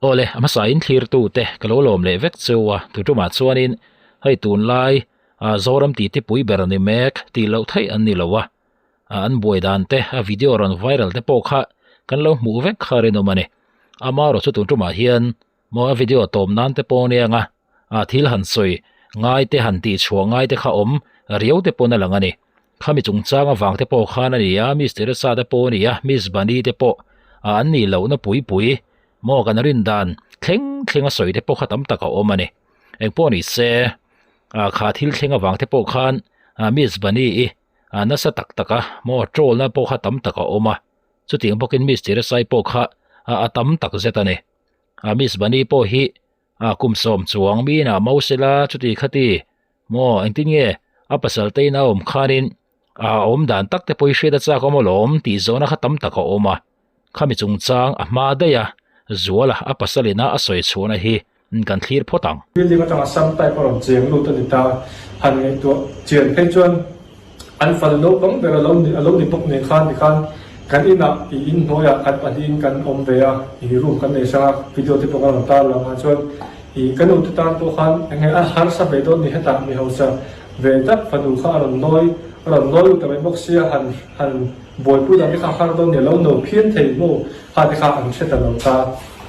Awle, a hmasa in thlirtu te ka lo lawm leh vek cheu a, tu tumah chuanin hei tunlai ah Zoram titi pui ber a ni mek tih loh theih an ni lo a, an buai dan te a video rawn viral te pawh kha kan lo hmuh vek kha rinawm a ni. Amaherawh chu tun tumah hian maw a video tawp nan te pawh aniang a, ah thil han sawi ngai te han tih chhuah ngai te kha awm riau te pawn a lang a ni. Khami chungchang avang te pawh khan a ni a, Miss Teresa te pawh a ni a, Miss Bunny te pawh ah an nih lohna pui pui maw kan rin dan thleng thleng a sawi te pawh kha tam tak a awm a ni. Engpawh ni se ah kha thil thleng avang te pawh khan ah Miss Bunny i ah nasa tak tak a maw troll na pawh kha tam tak a awm a, chutiang bawkin Miss Teresa i pawh kha ah a tam tak zet a ni. Ah Miss Bunny pawh hi Ah kum sawm chuang miin ah Mosela chuti khati maw engtin nge a pasal te in a awm khanin a awm dan tak te pawh i hriat a chak awm alawm tih zawhna kha tam tak a awm a, khami chungchang a hma daih a Zuala a pasal ina a sawi chhuahna hi kan thlir phawt ang. Building atanga sam type a rawn cheng lut a ni ta, han ngaihtuah chian phei chuan An fal naupang ber a lo ni a lo ni bawk nen khan tikhan kan inah i inhnuaiah kan pahnihin kan awm ve a, i room kan nei hrang a, video te pawh kan rawn tar lang ah chuan i ka nu te tan pawh khan eng nge a harsa ve dawn ni hetah mi hausa ve tak fanu kha a rawn nawi a rawn nawi lut ta mai bawk sia han han buaipui dan te kha a har dawn ni a lo no phian thei maw kha te kha an hre ta lo ta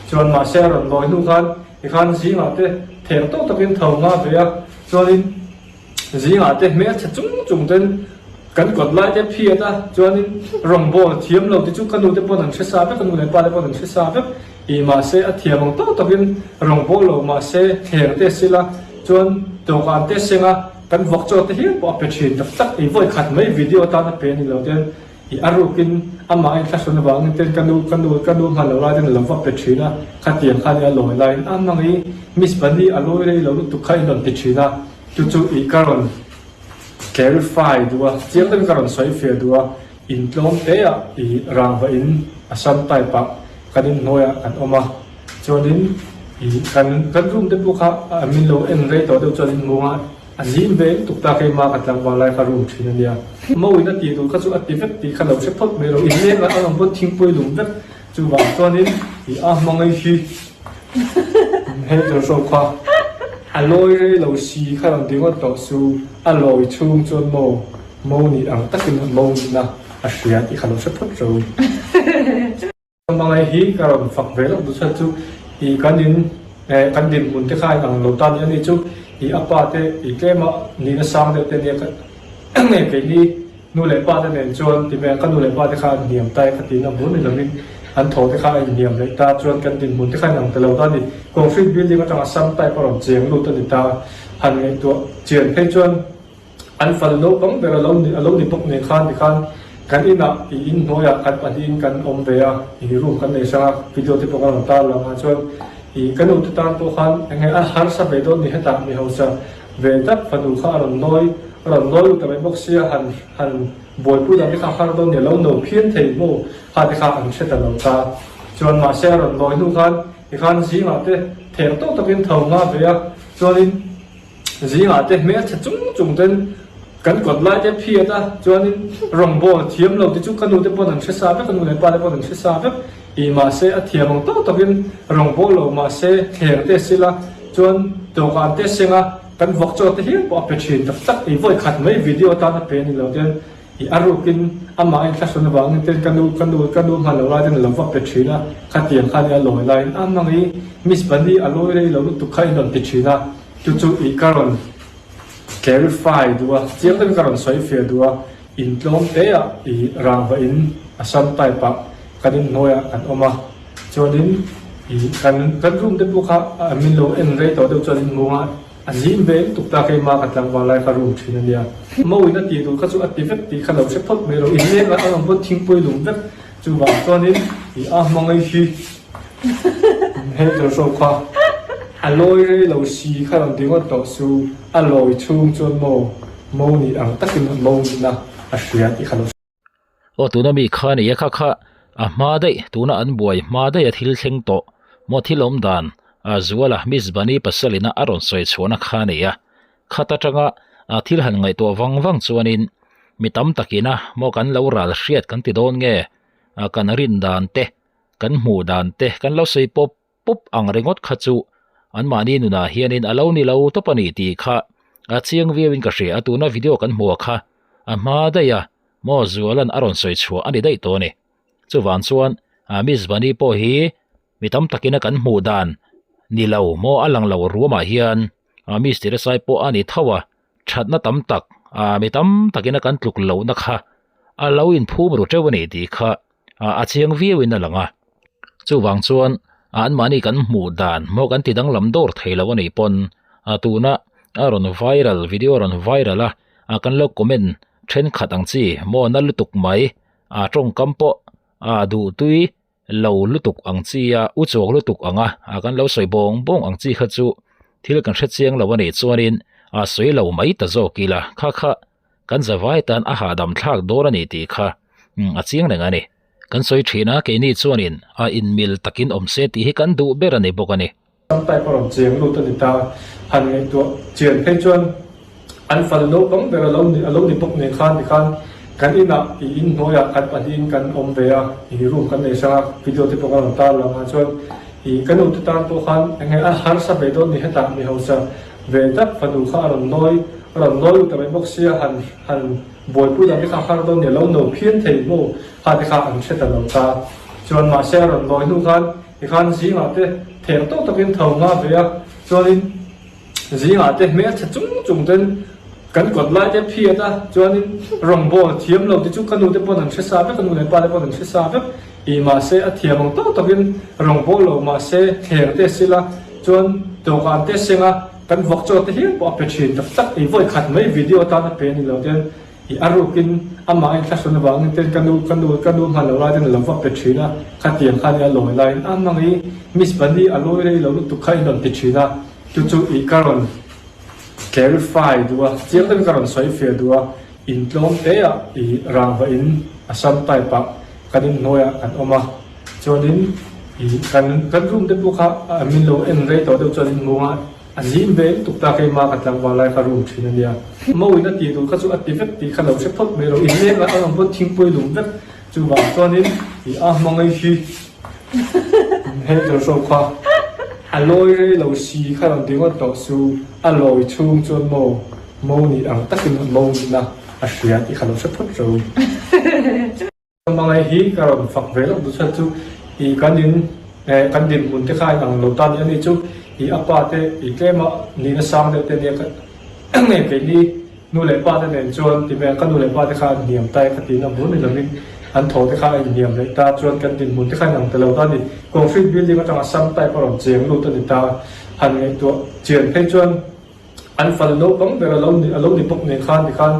chuan mahse a rawn nawi hnu khan tikhan zingah te theng tawk takin tho nga ve a chuanin Zingah te hmelchhe chung chung ten kan kawt lai te phiat a, chuanin rawngbawl thiam lo te chu ka nu te pawn an hre sa vek, ka nu leh pa te pawn an hre sa vek i mahse a thiam ang tawk takin rawngbawl lo mahse thleng te sila chuan dawhkan te seng a kan vawk chaw te hial pawh a pe thin tak tak i vawi khat mai video atan a pe a ni lo ten i a rukin amah a inthlahrun avangin ten ka nu ka nu ka nu hman lo lai ten a lo va pe thin a, khatiang khan i a lawi laiin a hmang i Miss Bunny a lawi rei lo lutuk kha in rawn ti thin a. Chu chu i ka rawn clarify duh a, chiang takin ka rawn sawi fiah duh a, in tlawm te ah i rangva in a sam type ah kan inhnuai ah kan awm a, chuanin i kan kan room te pawh kha a min lo en rei tawh deuh chuan in hmu a, a zim ve lutuk ta keimah ka tlangval lai kha room thin a nia. Mawina tih tur kha chu a ti vek tih kha lo hre phawt mai lo, in leng ah a rawn pawn thingpui lum vek chuvang chuanin i a hmangaih hi. Hei chu hrawk kha a lawi rei lo si kha rawn ti ngawt tawh su, a lawi chhung chuan maw mo nih ang takin mo nihna a hria tih kha lo hre phawt ro. Hmangaih hi ka rawn fak ve loh duh chhan chu i kan in eh kan dinhmun te kha a inang lo ta nia ni chu i a pa te i tlema nihna sang deuh te nia ka nge keini Nu leh pa te nen chuan ti mai ka nu leh pa te kha an hniam ta e ka tiin a bul ni lovin an thaw te kha a inhniam leh ta chuan kan dinhmun te kha inang ta lo ta a ni. Concrete building atanga sam type a rawn cheng lut a ni ta. Han ngaihtuah chian phei chuan an fal naupang ber a lo ni a lo ni bawk nen khan tikhan kan inah i inhnuaiah kan pahnihin kan awm ve a, i room kan nei hrang a, video te pawh kan rawn tar lang ah chuan i ka nu te tan pawh khan eng nge a harsa ve dawn ni hetah mi hausa Ve tak fanu kha a rawn nawi a rawn nawi lut ta mai bawk sia, han han buaipui dan te kha har dawn ni a lo no phian thei maw kha te kha an hre ta lo ta. Chuan mahse a rawn nawi hnu khan tikhan zingah te theng tawk takin tho nga ve a, chuanin zingah te hmelchhe chung chung ten kan kawt lai te phiat a, chuanin rawngbawl thiam lo te chu ka nu te pawn an hre sa vek, ka nu leh pa te pawn an hre sa vek i mahse a thiam ang tawk takin rawngbawl lo mahse thleng te sila Chuan dawhkan te senga kan vawk chaw te hial pawh a pe thin tak tak i vawi khat mai video atan a pe a ni lo ten i a rukin amah a inthlahrun avangin ten ka nu ka nu ka nu hman lo lai ten a lo va pe thin a khatiang khan i a lawi laiin a hmang i Miss Bunny a lawi rei lo lutuk kha in rawn ti thin a chu chu i ka rawn clarify duh a chiang takin ka rawn sawi fiah duh a in tlawm te ah i rangva in a sam type ah kan inhnuai ah kan awm a. Chuanin i kan kan room te pawh kha a min lo en rei tawh deuh chuan in hmu a, a zim ve lutuk ta keimah ka tlangval lai kha room thin a nia. Mawina tih tur kha chu a ti vek tih kha lo hre phawt mai lo, in leng ah a rawn pawn thingpui lum vek chuvang chuanin i a hmangaih hi hei chu hrawk kha a lawi rei lo si kha rawn ti ngawt tawh su, a lawi chhung chuan maw mo nih ang takin mo nihna a hria tih kha lo. Aw tuna mi kha ni a kha kha a hma daih tuna an buai hma daih a thil thleng tawh maw thil awm dan a zuala Miss Bunny pasalina a rawn sawi chhuahna kha a ni a khat atanga a thil han ngaihtuah vang vang chuanin mi tam takina maw kan lo ral hriat kan ti dawn nge a kan rin dan te kan hmuh dan te kan lo sawi pawp. pup ang ringawt kha chu anmahni nunah hianin a lo ni lo tawp a ni tih kha a chiang viauin ka hria a, tuna video kan hmuh kha a hma daih a, maw Zuala'n a rawn sawi chhuah a ni daih tawh a ni. Chuvang chuan Miss Bunny pawh hi mi tam takin a kan hmuh dan ni lo maw a lang lo ruamah hian Miss Teresai pawh a ni tho a, thatna tam tak mi tam takin a kan tluk lohna kha a lo inphum ru teuh a ni tih kha a chiang viauin a lang a. Chuvang chuan anmahni kan hmuh dan maw kan ti danglam dawr thei lo a nih pawn tuna a rawn viral video a rawn viral a kan lo comment thenkhat ang chi maw na lutuk mai a tawngkam pawh a duhtui lo lutuk ang chi a u chuak lutuk ang a a kan lo sawi bawng bawng ang chi kha chu thil kan hre chiang lo a nih chuanin a sawi lo mai ta zawk ila kha kha kan zavai tan a hahdam thlak dawn a ni tih kha a chiang reng a ni. Kan sawi thin a keini chuanin a inmil takin awm se tih hi kan duh ber a ni bawk a ni. Tam type a rawn cheng lut a ni ta. Han ngaihtuah chian phei chuan an fal naupang ber a lo ni a lo ni bawk nen khan tikhan kan inah i inhnuaiah kan pahnihin kan awm ve a, i room kan nei hrang a, video te pawh kan rawn tar lang ah chuan i ka nu te tan pawh khan eng nge a harsa ve dawn ni hetah mi hausa ve tak fanu kha a rawn nawi a rawn nawi lut ta mai bawk sia han han buaipui dan te kha har dawn ni a lo no phian thei maw kha te kha an hre ta lo ta. Chuan mahse a rawn nawi hnu khan Tikhan zingah te theng tawk takin tho nga ve a, chuanin zingah te hmelchhe chung chung ten kan kawt lai te phiat a, chuanin rawngbawl thiam lo te chu ka nu te pawn an hre sa vek, ka nu leh pa te pawn an hre sa vek, ih mahse a thiam ang tawk takin rawngbawl lo mahse thleng te sil a, chuan dawhkan te seng a, kan vawk chaw te hial pawh a pe thin tak tak, ih vawi khat mai video atan a pe a ni lo ten. I a rukin amah a inthlahrun avangin ten ka nu ka nu ka nu hman lo lai ten a lo va pe thin a, khatiang khan i a lawi laiin a hmang i Miss Bunny a lawi rei lo lutuk kha in rawn ti thin a, chu chu i ka rawn clarify duh a, chiang takin ka rawn sawi fiah duh a, in tlawm te ah i rangva in Assam type ah kan inhnuaiah kan awm a, chuanin i kan kan room te pawh kha min lo en rei tawh deuh chuan in hmu a. A zim ve lutuk ta keimah ka tlangval lai kha room thin a nia. Mawin a tih tur kha chu a ti vek tih kha lo hre phawt mai lo. Inleng ah a rawn pawn thingpui lum vek. Chuvang chuanin i a hmangaih hi hei tur hrawk kha a lawi rei lo si kha rawn ti ngawt tawh su. A lawi chhung chuan maw mo nih ang takin mo nihna a hria tih kha lo hre phawt ro. Hmangaih hi ka rawn fak ve loh duh chhan chu i kan in eh kan dinhmun te kha a inang lo ta ni a ni chu i a pa te i tlema nihna sang deuh te nia ka nge keini nu leh pa te nen chuan ti mai ang ka nu leh pa te kha an hniam ta e ka tihna bul ni lovin an thaw te kha a inhniam leh ta chuan kan dinhmun te kha a inang ta lo ta a ni. Concrete building atanga sam type a rawn cheng lut a ni ta han ngaihtuah chian phei chuan An fal naupang ber a lo ni a lo ni bawk nen khan tikhan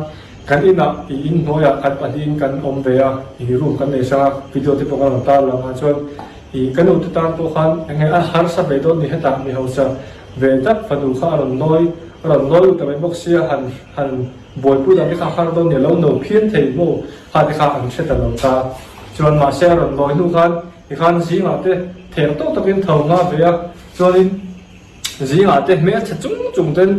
kan inah i inhnuaiah kan pahnihin kan awm ve a, i room kan nei hrang a, video te pawh kan rawn tar lang a chuan i ka nu te tan pawh khan eng nge a harsa ve dawn ni hetah mi hausa ve tak fanu kha a rawn nawi a rawn nawi lut ta mai bawk sia han han buaipui dan te kha har dawn ni a lo no phian thei maw kha te kha an hre ta lo ta chuan mahse a rawn nawi hnu khan tikhan zingah te theng tawk takin tho nga ve a chuanin Zingah te hmelchhe chung chung ten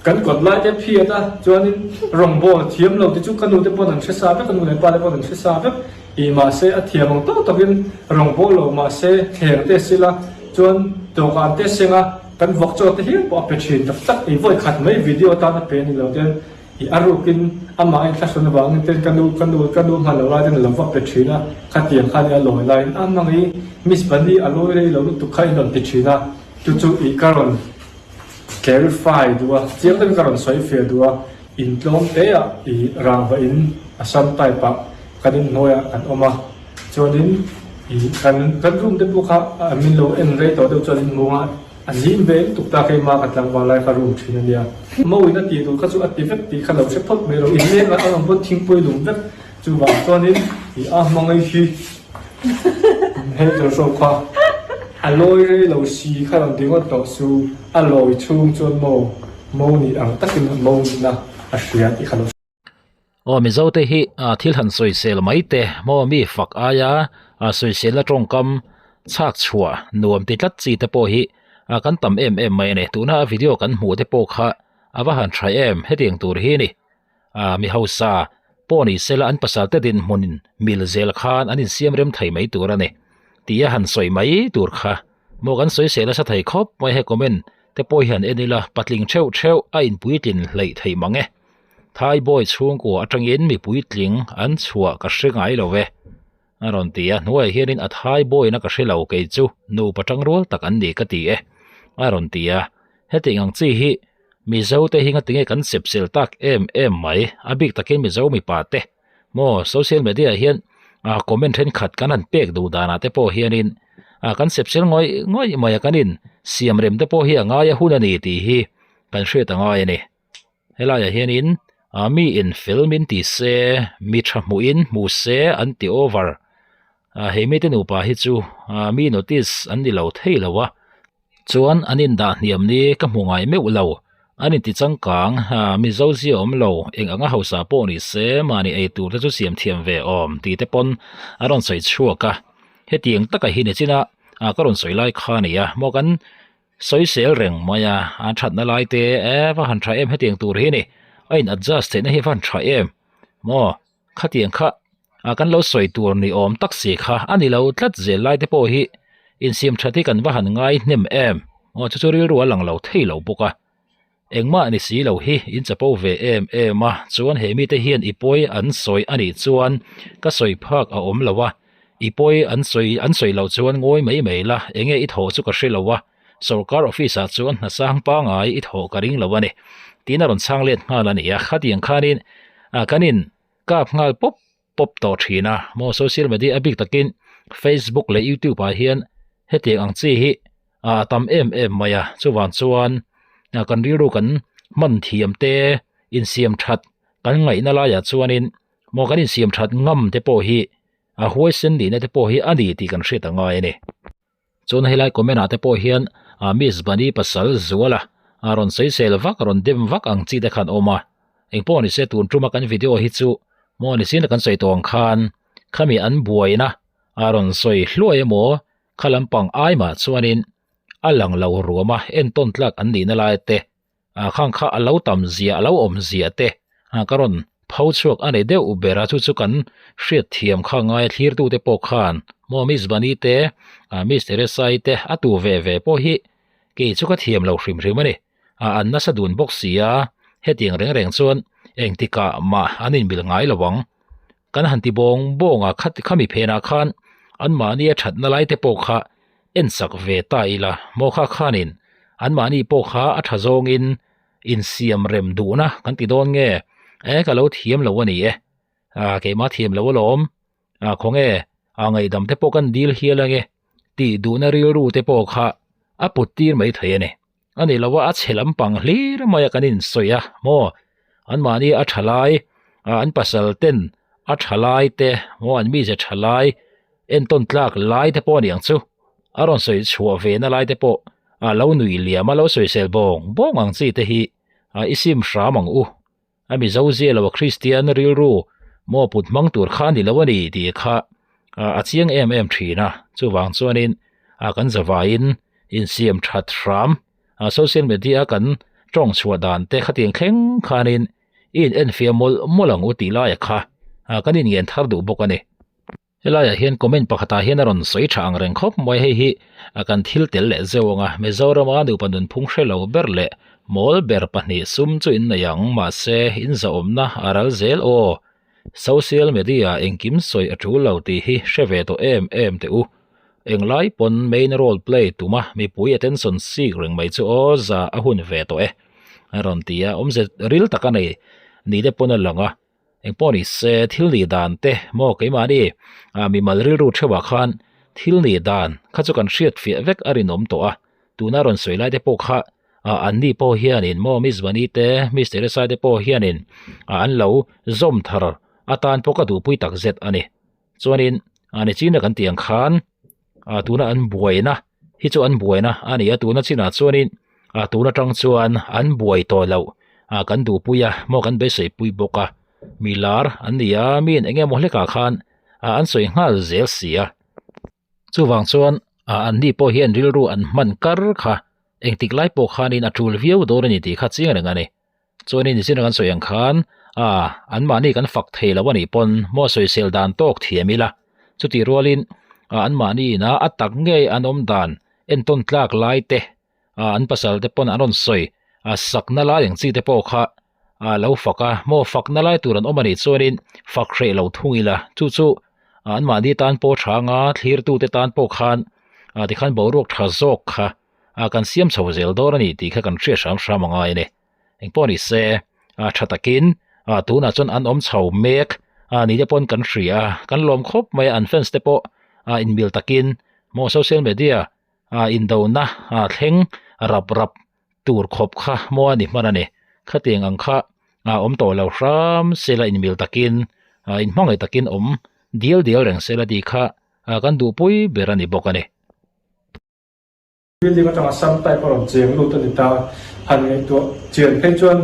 kan kawt lai te phiat a, chuanin rawngbawl thiam lo te chu ka nu te pawn an hre sa vek, ka nu leh pa te pawn an hre sa vek, ih mahse a thiam ang tawk takin rawngbawl lo mahse thleng te sil a, chuan dawhkan te seng a, kan vawk chaw te hial pawh a pe thin tak tak, ih vawi khat mai video atan a pe a ni lo ten ih a rukin amah a inthlahrun avangin ten ka nu ka nu ka nu hman lo lai ten a lo va pe thin a, khatiang khan i a lawi laiin a hmang i Miss Bunny a lawi rei lo lutuk kha in rawn ti thin a. Chu chu i ka rawn clarify duh a, chiang takin ka rawn sawi fiah duh a, in tlawm te ah i rangva in Assam type ah kan inhnuaiah kan awm a, chuanin i kan kan room te pawh kha min lo en rei tawh deuh chuan in hmu a, a zim ve lutuk ta keimah ka tlangval lai kha room thin a nia. Mawin a tih tur kha chu a ti vek tih kha lo hre phawt mai lo, inleng ah a rawn pawn thingpui lum vek. Chuvang chuanin i a hmangaih hi hei tur hrawk kha a lawi rei lo si kha rawn ti ngawt tawh su, a lawi chhung chuan maw mo nih ang takin mo nihna a hria tih kha lo hre. Aw Mizo te hi thil han sawisel mai te maw mi fak aia sawiselna tawngkam chhak chhuah nuam ti tlat chi te pawh hi kan tam em em mai a ni. Tuna a video kan hmuh te pawh kha a va han tha em hetiang tur hi a ni. Ah mi hausa pawh ni sela an pasal te dinhmun mil zel khan an insiam rem thei mai tur a ni tih a han sawi mai tur kha. Maw kan sawisel nasa thei khawp mai he comment te pawh hian en ila patling theuh theuh a inpuitlin hleih theih mang e. Thaibawi chhungkua atangin mi puitling an chhuah ka hre ngai lo e a rawn ti a, hnuaiah hianin a Thaibawiina ka hre lo kei chu nupa tangrual tak an ni ka ti e a rawn ti a, hetiang ang chi hi Mizo te hi ngatinge kan chepsel tak em em mai, a bik takin Mizo mipa te maw social media ah hian ah comment thenkhat kan han pek duh danah te pawh hianin ah kan chepsel ngawih ngawih mai a kan in siam rem te pawh hi a ngai a hun a ni tih hi kan hriat a ngai a ni. Helaiah hianin ah mi in fel min ti se mi tha hmuhin hmu se an ti over ah hei mite nupa hi chu ah mi notice an ni lo thei lo a. Chuan an indah hniam ni ka hmu ngai meuh lo. An inti changkang, Mizo zia awm lo, eng anga hausa pawh ni se mahni ei tur te chu siam thiam ve awm tih te pawn a rawn sawi chhuak a. Hetiang taka hi nichina ka rawn sawi lai kha a ni a, maw kan sawisel reng mai a, an thatna lai te e va han tha em hetiang tur hi a ni, a in adjust theihna hi va han tha em maw. Khatiang kha a kan lo sawi tur ni awm tak si kha a ni lo tlat zel lai te pawh hi insiam that hi kan va han ngai hnem em aw chu chu rilru a lang lo thei lo bawk a engmah ni si lo hi in chapo ve em em a chuan he mite hian i pawi an sawi a nih chuan ka sawi phak a awm lo a i pawi an sawi an sawi loh chuan ngawi mai mai la enge i thawh chu ka hre lo a sorkar office ah chuan hna sang pangai i thawh ka ring lo a ni tiin a rawn chhang let nghal a ni a khatiang khanin ah kan in kap nghal pawp pawp tawh thin a maw social media a bik takin facebook leh youtube ah hian hetiang ang chi hi ah a tam em em mai a chuvang chuan ah kan rilru kan hman thiam te insiam that kan ngaihna laiah chuanin maw kan insiam that ngam te pawh hi a huaisen nihna te pawh hi a ni tih kan hriat a ngai a ni. Chuan helai comment ah te pawh hian ah Miss Bunny pasal Zuala a rawn sawisel vak rawn dem vak ang chi te khan awm a, engpawh ni se tun tuma kan video hi chu maw ni sin a kan sawi tawh ang khan khami an buaina a rawn sawi hluai emaw kha lampang ai mah chuanin a lang lo ruam a entawn tlak an nihna lai te ah khang kha a lo tam zia a lo awm zia te ah ka rawn pho chhuak a nei deuh ber a chu chu kan hriat thiam kha ngai a thlir tu te pawh khan maw miss Bunny te ah miss Teresa-i te a tu ve ve pawh hi kei chu ka thiam lo hrim hrim a ni ah an nasa dun bawk si a hetiang reng reng chuan engtikah mah an inmil ngai lo ang kan han ti bawng bawng a kha khami phenah khan anmahni a thatna lai te pawh kha en sak ve ta ila maw kha khanin anmahni pawh kha a tha zawngin insiam rem duhna kan ti dawn nge e ka lo thiam lo a ni e ah keimah thiam lo alawm ah khawnge ah ngaihdam te pawh kan dil hial ange tih duhna rilru te pawh kha a put tir mai thei a ni. A ni lo a, a chhe lampang hlir mai a kan insawi a maw anmahni a tha lai ah an pasal ten a tha lai te maw an mize tha lai entawn tlak lai te pawh a ni ang chu a rawn sawi chhuah ve na lai te pawh a lo nui liam a lo sawisel bawng bawng ang chi te hi ah i sim hram ang u. A Mizo zia lo a Kristian rilru maw put hmang tur kha a ni lo a ni tih kha a chiang em em thin a, chuvang chuanin a kan zavaiin insiam that hram a social media a kan tawng chhuah dan te khatiang thleng khanin i in enfiah mawlh mawlh ang u tih laia kha kan inngen thar duh bawk a ni. Helaiah hian comment pakhatah hian a rawn sawi tha ang reng khawp mai hei hi a kan thil tel leh zeuh ang a Mizorama nupa nunphung hre lo ber leh mawl ber pahnih sum chu in nei ang mahse in zahawmna a ral zel aw social media engkim sawi a tul lo tih hi hre ve tawh em em teh u englai pawn main role play tuma mipui attention seek reng mai chu aw za a hun ve tawh e a rawn ti a awmze ril tak a nei ni te pawn a lang a. Engpawh ni se thil nih dan te maw keimahni ah mimal rilru theuhah khan thil nih dan kha chu kan hriat fiah vek a rinawm tawh a, tuna rawn sawi lai te pawh kha ah anni pawh hianin maw Miss Vani te Miss Teresa te pawh hianin ah an lo zawm thar atan pawh ka duhpui tak zet a ni. Chuanin ah nichina kan tih ang khan ah tuna an buaina hi chu an buaina a ni a tuna chinah chuanin ah tun atang chuan an buai tawh loh ah kan duhpui a maw kan beisei pui bawk a mi lar an ni a mi in eng emaw hlekah khan ah an sawi nghal zel si a chuvang chuan ah an ni pawh hian rilru an hman kar kha engtik lai pawh khanin a tul viau dawn a ni tih kha chiang reng a ni. Chuanin nichin kan sawi ang khan ah anmahni kan fak thei lo a nih pawn maw sawisel dan tawk thiam ila chutih rualin ah anmahni ina a tak ngei an awm dan entawn tlak lai te ah an pasal te pawn an rawn sawi a sakna lai ang chi te pawh kha ah lo fak a maw fakna lai tur an awm a nih chuanin fak hreh lo thung ila chu chu an mahni tan pawh tha anga thlirtu te tan pawh khan ah tikhan boruak tha zawk kha ah kan siam chho zel dawn a ni tih kha kan hriat hram hram a ngai a ni. Engpawh ni se ah tha takin ah tunah chuan an awm chho mek ah ni te pawn kan hria a kan lawm khawp mai a an fans te pawh ah inmil takin maw social media ah indona ah thleng rap rap tur khawp kha maw a ni hman a ni khatiang ang kha ah awm tawh lo hram sela inmil takin ah inhmangaih takin awm dial dial reng sela tih kha ah kan duhpui ber a ni bawk a ni. Building atanga sam type a rawn cheng lut a ni ta. Han ngaihtuah chian phei chuan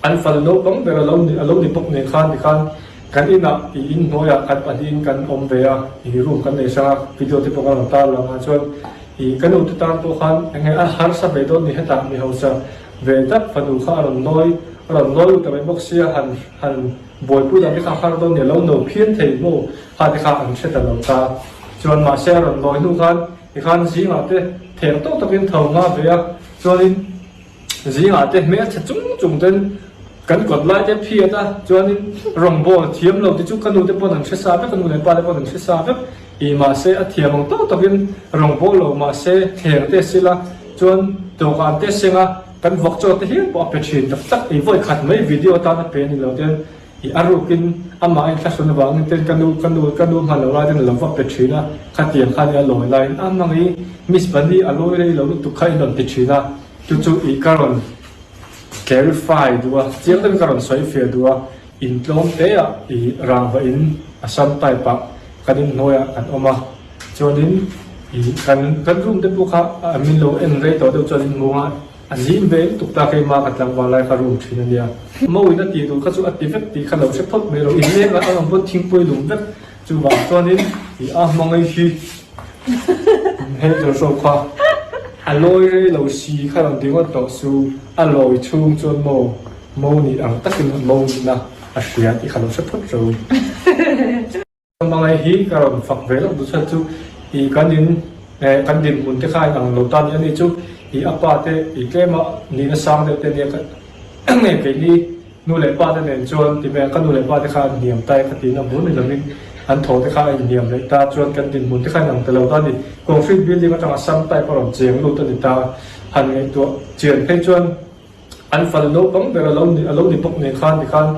an fal naupang ber a lo ni a lo ni bawk nen khan tikhan kan inah ih in hnuaiah kan pahnihin kan awm ve a, ih room kan nei hrang a, video te pawh kan rawn tar lang a chuan ih ka nu te tan pawh khan eng nge a harsa ve dawn ni hetah mi hausa ve tak fanu kha a rawn nawi a rawn nawi lut ta mai bawk sia han han buaipui dan te kha a har dawn ni a lo no phian thei maw kha te kha an hre ta lo ta chuan mahse a rawn nawi hnu khan Tikhan zingah te theng tawk takin tho nga ve a, chuanin zingah te hmelchhe chung chung ten kan kawt lai te phiat a, chuanin rawngbawl thiam lo te chu ka nu te pawn an hre sa vek, ka nu leh pa te pawn an hre sa vek, ih mahse a thiam ang tawk takin rawngbawl lo mahse thleng te sil a, chuan dawhkan te seng a, kan vawk chaw te hial pawh a pe thin tak tak, ih vawi khat mai video atan a pe a ni lo ten. I a rukin amah a inthlahrun avangin ten ka nu ka nu ka nu hman lo lai ten a lo va pe thin a, khatiang khan i a lawi laiin a hmang i Miss Bunny a lawi rei lo lutuk kha i rawn ti thin a, chu chu i ka rawn clarify duh a, chiang deuhin ka rawn sawi fiah duh a, intlawm te ah i rangva in Assam type ah kan inhnuaiah kan awm a, chuanin i kan kan room te pawh kha min lo en rei tawh deuh chuan in hmu a. A zim ve lutuk ta keimah ka tlangval lai kha room thin a nia. Mawin a tih tur kha chu a ti vek tih kha lo hre phawt mai lo. In leng ah a rawn pawn thingpui lum vek. Chuvang chuanin i a hmangaih hi hei tur hrawk kha a lawi rei lo si kha rawn ti ngawt tawh su. A lawi chhung chuan maw mo nih ang takin mo nihna a hria tih kha lo hre phawt ro. Hmangaih hi ka rawn fak ve lawk duh chhan chu ih kan in eh kan dinhmun te kha a inang lo ta ni a ni chu ih a pa te ih tlema nihna sang deuh te nia ka nge keini nu leh pa te nen chuan ti mai ang ka nu leh pa te kha an hniam ta e ka tiin a bul ni lovin an thaw te kha a inhniam leh ta chuan kan dinhmun te kha a inang ta lo ta a ni concrete building atanga sam type a rawn cheng lut a ni ta han ngaihtuah chian phei chuan. An fal naupang ber a lo ni a lo ni bawk nen khan tikhan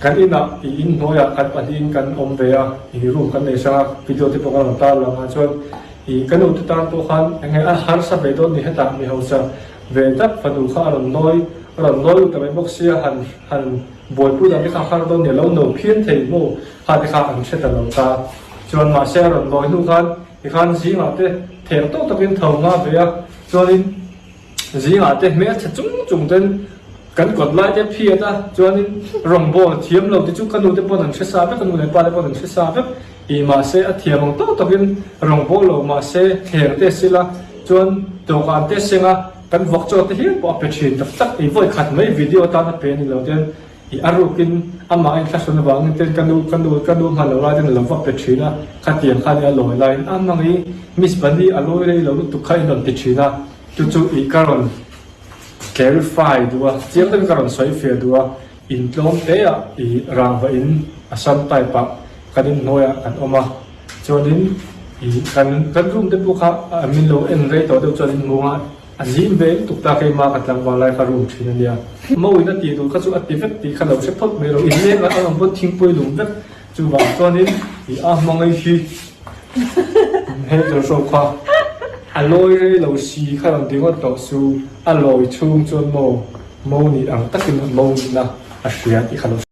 kan inah ih in hnuaiah kan pahnihin kan awm ve a, ih room kan nei hrang a, video te pawh kan rawn tar lang a chuan ih ka nu te tan pawh khan eng nge a harsa ve dawn ni hetah mi hausa ve tak fanu kha a rawn nawi a rawn nawi lut ta mai bawk sia han han buaipui dan te kha a har dawn ni a lo no phian thei maw kha te kha an hre ta lo ta chuan mahse a rawn nawi hnu khan tikhan zingah te theng tawk takin tho nga ve a chuanin. Zingah te hmelchhe chung chung ten kan kawt lai te phiat a, chuanin rawngbawl thiam lo te chu ka nu te pawn an hre sa vek, ka nu leh pa te pawn an hre sa vek, ih mahse a thiam ang tawk takin rawngbawl lo mahse thleng te sil a, chuan dawhkan te seng a, kan vawk chaw te hial pawh a pe thin tak tak, ih vawi khat mai video atan a pe a ni lo ten ih a rukin amah a inthlahrun avangin ten ka nu ka nu ka nu hman lo lai ten a lo va pe thin a, khatiang khan i a lawi laiin a hmang i Miss Bunny a lawi rei lo lutuk kha i rawn ti thin a. Chu chu i ka rawn clarify duh a, chiang deuhin ka rawn sawi fiah duh a, intlawm te ah i rangva in Assam type ah kan inhnuaiah kan awm a, chuanin i kan kan room te pawh kha min lo en rei tawh deuh chuan in hmu a, a zim ve lutuk ta keimah ka tlangval lai kha room thin a nia. Mawin a tih tur kha chu a ti vek tih kha lo hre phawt mai lo, in leng ah a rawn pawn thingpui lum vek, chuvang chuanin i a hmangaih hi. Hei tur hrawk kha a lawi rei lo si kha rawn ti ngawt tawh su, a lawi chhung chuan maw mo nih ang takin mo nihna a hria tih kha lo hre.